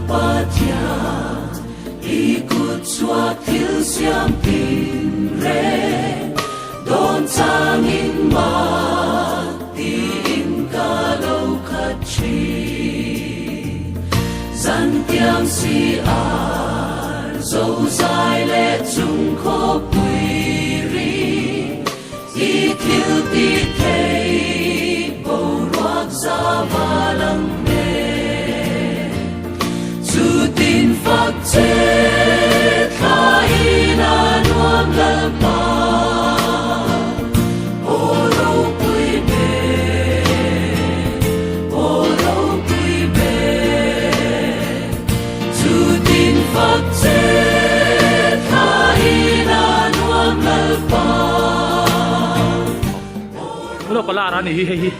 Pathian i kut chhuak thil siam tinreng dawn changin mak tiin ka lo khat thin. Zantiang si ar zozai leh chung khawpui ri i thil tih thei boruak za va lang nen. Chutin fak che thla in a nuam Lalpa, aw ropui ber, aw ropui ber. Chutin fak che thla in a nuam Lalpa. Lo pala ra ni hi hei hi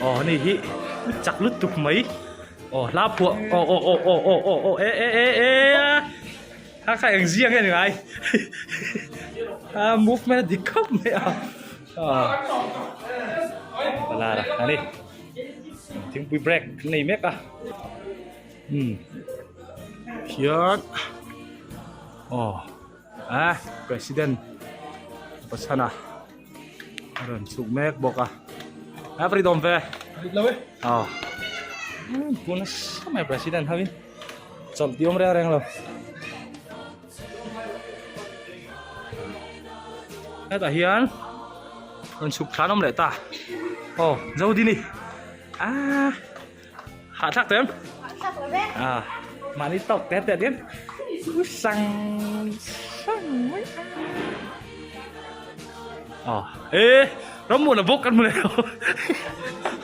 aw ni hi chak lutuk mai aw hla phuah aw aw aw aw aw aw aw e e e e a kha eng zia nge ni ngai a movement a dik khawp mai a pala ra ani thingpui break nei mek a um hian aw a president pasana a rawn chhuk mek bawk a a ri dawm ve aw tuna samai president ho in chawlh tih awm reng reng lo hetah hian rawn chhuk thlan awm leh ta aw Zodini ah Hahthlak tawh em? Hahthlak lo ve. À, mahni tawk te te dian sang sang mai. À, ê, ram muan a bawk kan hmu leh lo.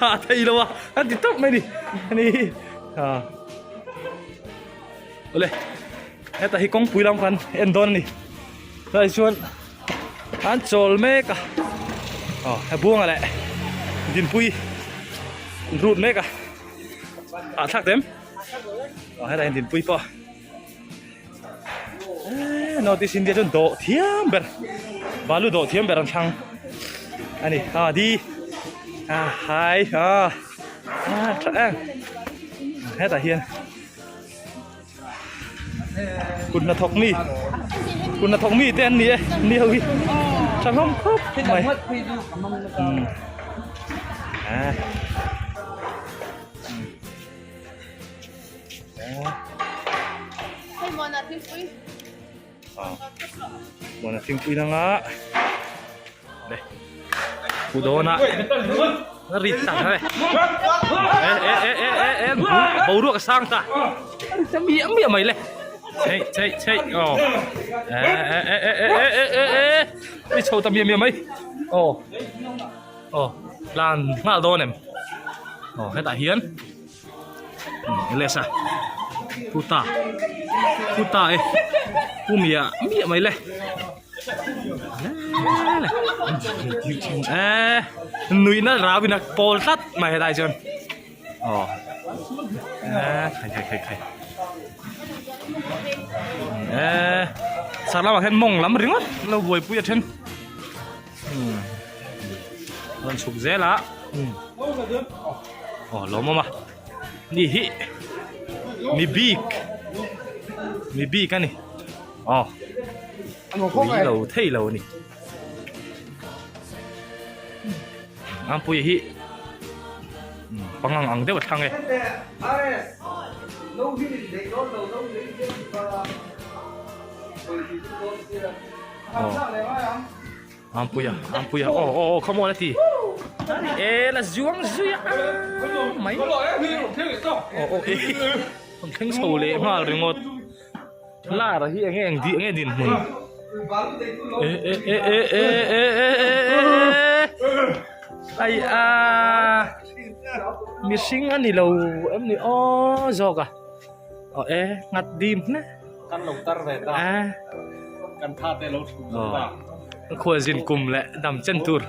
Ha thei lo a, an ti tawp mai ni. Ani. À. Ole. Heta hi kawngpui lam khan en dawn a ni. Tunah chuan an chawl mek a aw he buanga leh dinpui rut mek a ah thlak tem aw hetah hian dinpui pawh eee north east india chuan dawh thiam ber balu dawh thiam ber an thlang a ni a di a hai a tha em hetah hian. Kut hnathawk mi kut hnathawk mi te an ni e ni ho hi tha hlawm khawp mai Muana thingpui nanga le pu dawna ri ta re e e e e e e boruak a sang ta ta miah miah mai le chei chei chei aw e e e e e e e e e chho ta miah miah mai aw aw lan nghal dawn em aw hetah hian Lesa Puta Puta e Pu miah miah mai le e nuihna rauin a pawl tlat mai helai chuan aw e khai khai khai khai e chhak lamah hian mawng lam ringawt lo buaipui a then rawn chhuk zel a aw lawm awm a ni hi mi bik mi bik a ni aw pui lo thei lo a ni Ampuia hi pangang ang deuh a thlang e. Ampuia Ampuia aw aw aw come on a ti e la zuang zui a mai aw aw e an thleng chho leh nghal ringawt lar hi enge eng di enge dinhmun e e e e e e e e e ai a mihring a ni lo em ni aw zawk a. Aw e nghat dim hle. Kan lo tar ve ta. Kan tha te lo thu zo ta. Kan khual zin kum leh dam chen tur.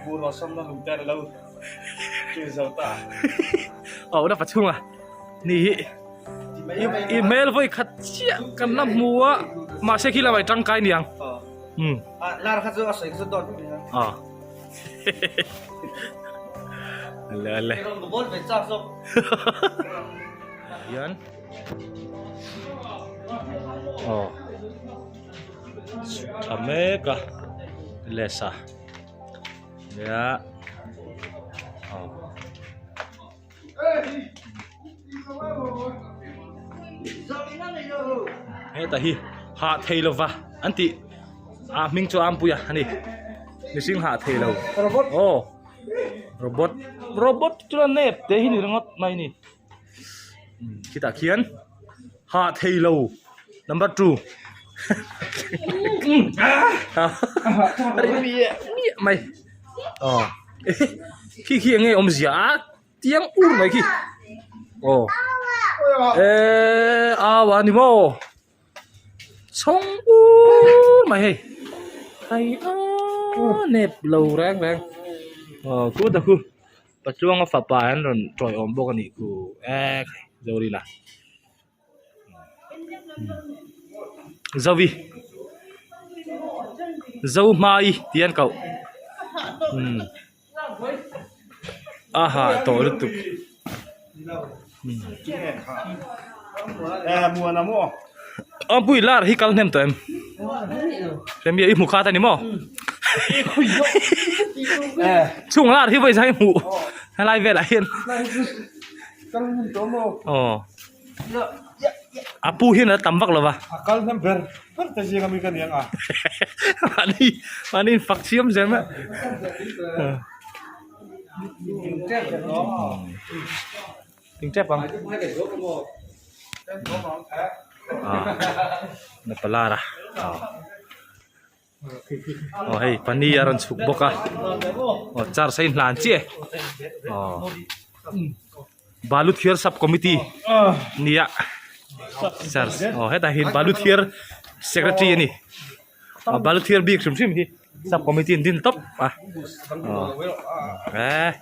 Pu Rosam na lung te lo thlir zo ta. Aw na pachhunga ni hi i hmel vawi khat chiah kan la hmu a mahse khi lamah i tangkai niang. Um. Lar kha chu a sawi kha chu dawt vek a. Ale ale. Ball ve chak zawk. Hian aw chhuk thla mek a lesa nia aw. Heta hi hah thei lova an tih a hming chu Ampuia a ni mihring hah thei lo aw robot robot chuan nep te hi ni ringawt mai a ni khitah khian hah thei lo number 2 miah mai aw khi khi eng nge awmzia a. Tiang ur mai khi. Aw. Eee au a ni maw? Chhawng ur mai hei. Hei a nep lo reng reng. Aw khu ta khu. Patluanga fapa an rawn tawiawm bawk a nih khu. Eee Zorina. Zovi Zohmai tih an koh umm a hah tawh lutuk Awmpui lar hi kal hnem tawh em Remia i hmu khat a ni maw chhung lar hi vawi zai hmuh helai velah hian. Aw. A pu hian a tam vak lo va. A kal hnem ber ber te zing ami ka ni ang a. Mahni mahni in fak chiam zel mai. Ting tep ang. Ah. Na palara. Ah. Aw hei pani a rawn chhuk bawk a aw char sain hlan chiah e aw balu thiar sub committee nia char aw hetah hian balu thiar secretary a ni aw balu thiar bik hrim hrim hi sub committee an din tawp a aw eh.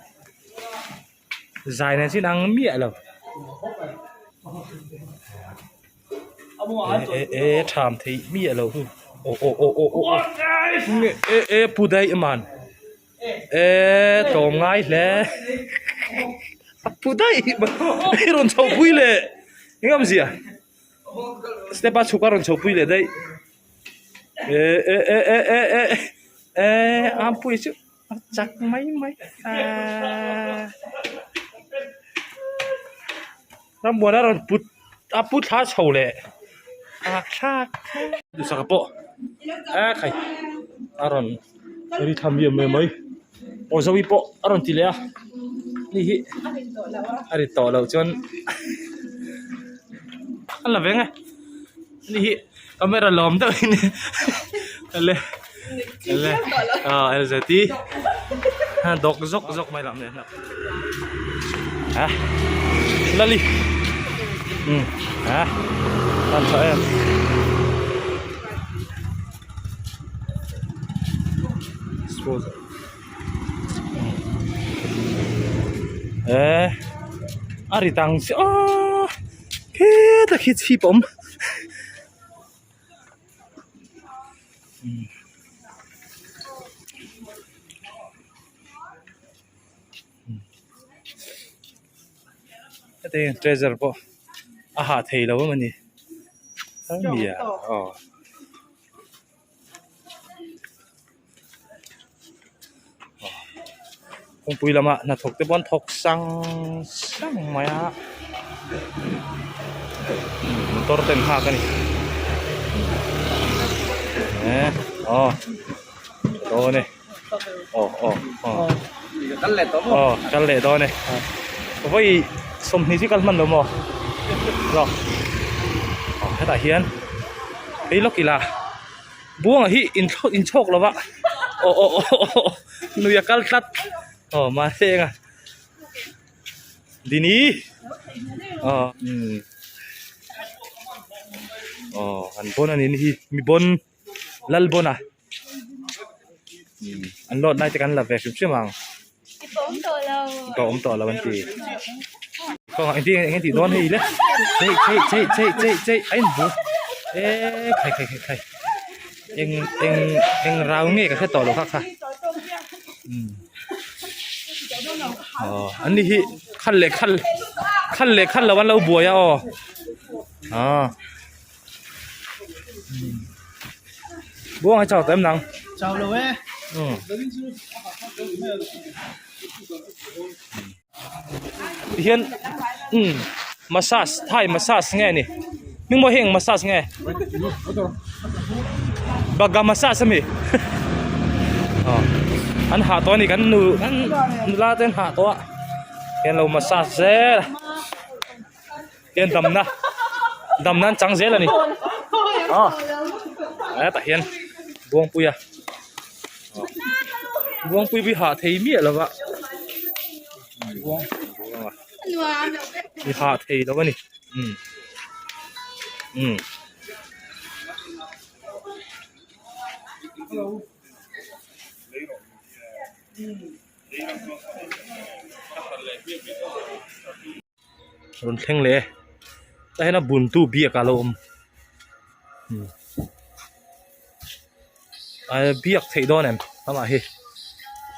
Zai nen chin ang miah lo. E e e tham thei miah lo hu. Aw aw aw aw aw. E e pu daih man. E tlawm ngai hle. Pu daih i rawn chho pui le. Eng awmzia? Step a chhuk a rawn chho pui leh daih. E e e e e e e Ampuii chu a chak mai mai a Rammuana rawn put a pu thla chho leh a thlak duhsaka pawh a khai a rawn ri thla miah mai mai aw Zoe pawh a rawn ti leh a ni hi a ri tawh loh chuan a la veng e ni hi camera lawm deuh in le le ah LZT dawk zawk zawk mai lam leh hlak a lali um a tan tha em e a ri tang si aw Heta khi chhip a awm heta hian treasure pawh a hah thei lo em a ni aw. Kawngpui lamah hnathawk te pawh an thawk sang sang mai a motor te an nghak a ni eh aw dawn e aw aw aw aw kal leh dawn e vawi 20 chu kal hman lo maw aw hetah hian phei lawk ila. Buanga hi inthlawh inchhawk lo va aw aw aw aw nui a kal tlat aw mahse enga dini aw umm aw an bon a ni hi mi bon lal bon a umm an lawt lai te kan la ve hrim hrim ang ka awm tawh lo an ti kawngah engtin nge engtin tih dawn hei le chei chei chei chei chei chei a inbu eee khai khai khai khai eng eng eng rau nge ka hre tawh lo kha kha umm aw an ni hi khal leh khal. Khan leh khan lo an lo buai a aw. Ah. Buang hi chau ta em nang? Chau lo e. Um. Tihian um massage thai massage nge ni hming maw heng massage nge bagha massage ami aw an hah tawh ani kan nu kan nula te an hah tawh a hian lo massage zel a hian damna damna an chang zel ani aw hetah hian buangpuia buangpui hi hah thei miah lo va i hah thei lo ani umm umm. Rawn thleng leh e tah hian a buntu biak a lo awm a biak theih dawn em amah hi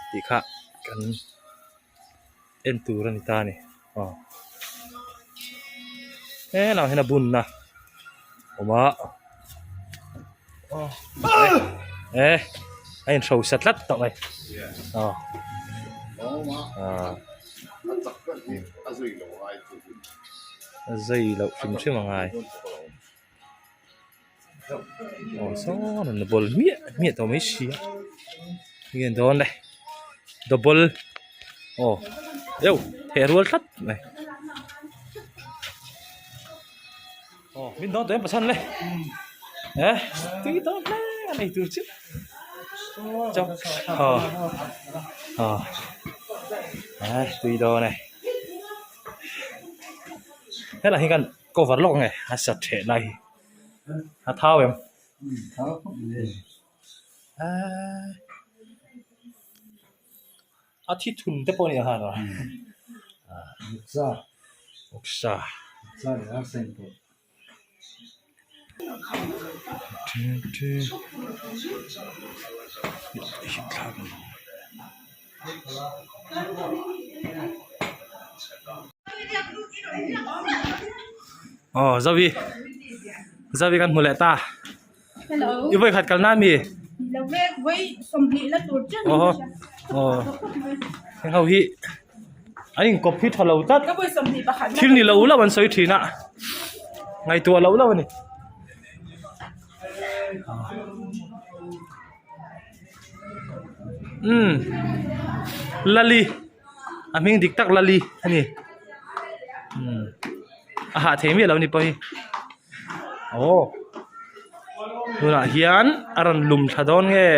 tih kha kan en tur a ni ta a ni aw helaiah hian a bunna a awm a e a inhrosa tlat tawh mai aw ah. A zui loh hrim hrim a ngai aw sawn an la bawl hmiah hmiah tawh mai si a enge an dawn le double aw deuh theh rual tlat mai aw min dawn tawh em pasal le eh tui dawn hle a nei tur chiah chauh aw aw eh tui dawn e helai hi kan cover lawk ange a sa theh lai hi a thau em eh a thi thun te pawh a ni ang a vawksa Aw Zovi Zovi kan hmu leh ta i vawi khat kalna ami aw aw heng ho hi an inkawp hi tha lo tlat thil ni lo lo an sawi thin a ngaihtuah loh loh a ni. Umm Lali a hming dik tak Lali a ni umm a hah thei miah lo a ni pawh hi aw tunah hian a rawn lum thla dawn nge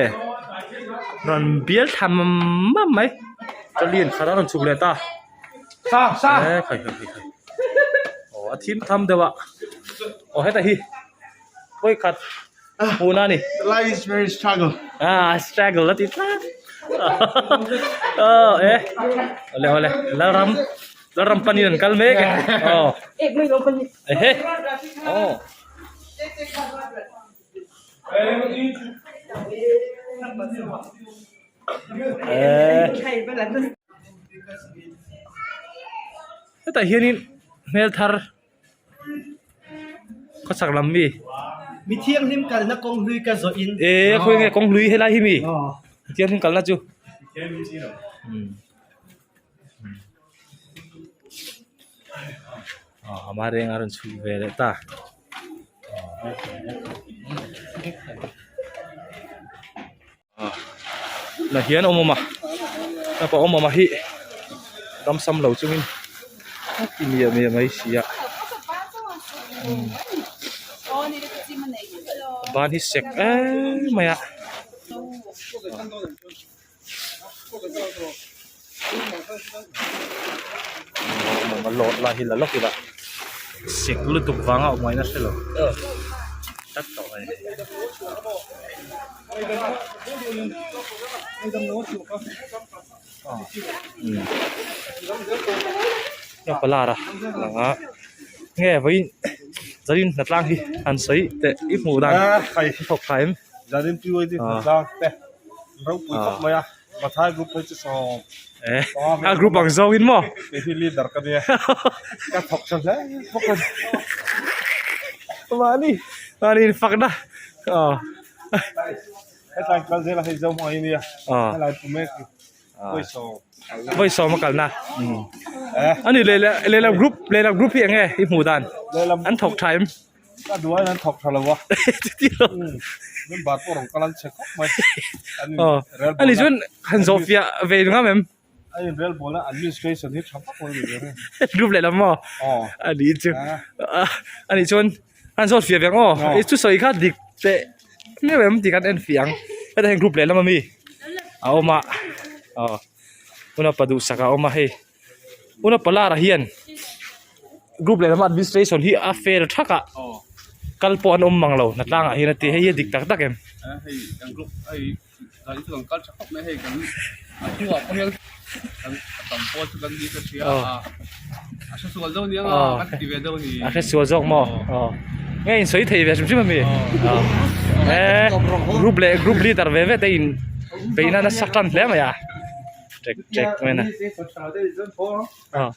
rawn bial thla mam mai ka lian khat a rawn chhuk leh ta e khai khai khai aw a thim tham deuh a aw heta hi pawi khat hmuhna a ni Life is very struggle. Ah, struggle a ti tlat. Oh, eh. Ole ole. Lalram Lalram panin an kal mek e. Oh. Ehe. Oh. Eh. Hetah hianin hmel thar khawchhak lam mi Mi thianghlim kalna kawng hlui ka zawh in. Eh khawi nge kawng hlui helai hi mi thianghlim kalna chu. Aw ama reng a rawn chhuh ve leh ta. La hian awm awm a tlapa awm awm a hi ramsam lo chungin a ti miah miah mai si a ban hi sek em mai a. A lawt lai hi la lawk ila sek lutuk vanga awm ngaihna hre lo tlat tawh a ni. Palar a lang a nge vawiin zanin hnatlang hi an sawi teh i hmuh dan i thawk tha em? Zanin pi uai hnatlang te. Ropui khawp mai a. Mathai group phei chu sawm. Eh, a group ang zawng in maw? Kei hi leader ka nia. Ka thawk tha hle bawk a ni. Mahni, mahni in fakna. Aw. Hetlai kal zel a hei zo hmang hi nia. Helai pu mek hi. Vawi sawm. Vawi sawm a kalna. Ani lehlam group, lehlam group hi enge i hmuh dan? An thawk tha em? Ka duh aiin an thawk tha lo a. Member pawh rawn kal an che khawp mai. Ani chuan han zawh fiah ve ngam em? A inrel bawlna administration hi tha vak lo ni ber e. Group lehlam maw? Ani chu. Ani chuan han zawt fiah ve ang aw. I thusawi kha dik teh miau em tih kan en fiah ang. Hetah hian group lehlam ami a awm a. Aw Unapa duhsak a awm a hei. Unapa lara hian group lehlam administration hi a fail thak a. Kal pawh an awm mang lo hnatlangah hian a ti. Hei hi a dik tak tak em? A hre sual zawk maw nge in sawi thei ve hrim hrim ami group leh group leader ve ve te in beihna nasa tan hle mai a ṭek ṭek mai a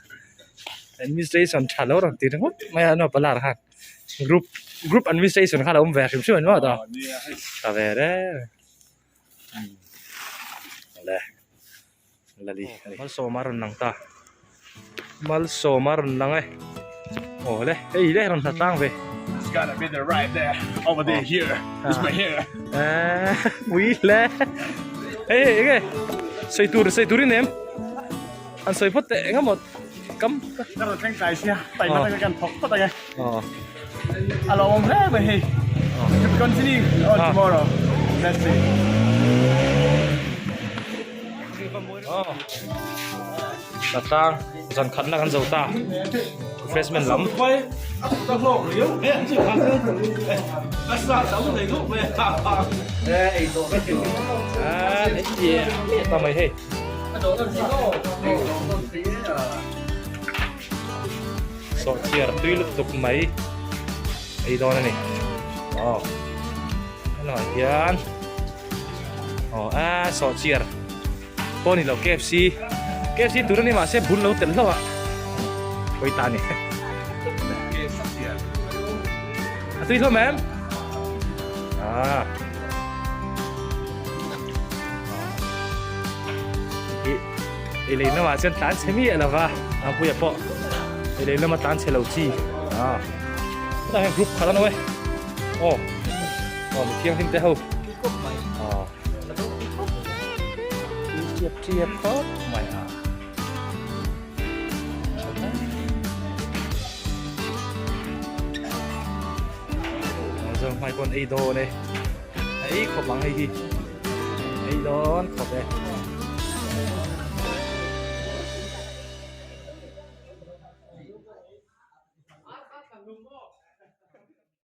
administration tha lo rawn ti ringawt mai a naupang lar khan. Group group administration kha lo awm ve hrim hrim an maw ta ta ve reng le lali malsawma rawn lang ta malsawma rawn lang e aw le hei le rawn hna tlang ve It's gotta be the right there over there here it's my hair eh pui hle hei hei enge sawi tur sawi tur in em an sawi phawt teh engemaw kam ka rawn thleng tlai sia taima taka kan thawk phawt ang e a lo awm hle mai hei to be continue on tomorrow let's see Hnatlang zan khatna kan zo ta refreshment lam ta mai hei Sawhchiar tui lutuk mai ei dawn a ni aw helaiah hian aw a sawhchiar pawh a ni lo KFC KFC tur a ni mahse bun lo telh hlauh a pawi ta a ni a tui hlawm em ah. Ei lei lamah chuan tlan chhe miah lo va, a puia pawh ei lei lama tlan chhe lo chi a hetah hian group khat a no e aw aw mi thianghlim te ho aw tiap tiap khawp mai a Zawng hmai pawn ei dawn e. Ei khawp ang hei hi. Ei dawn khawp e.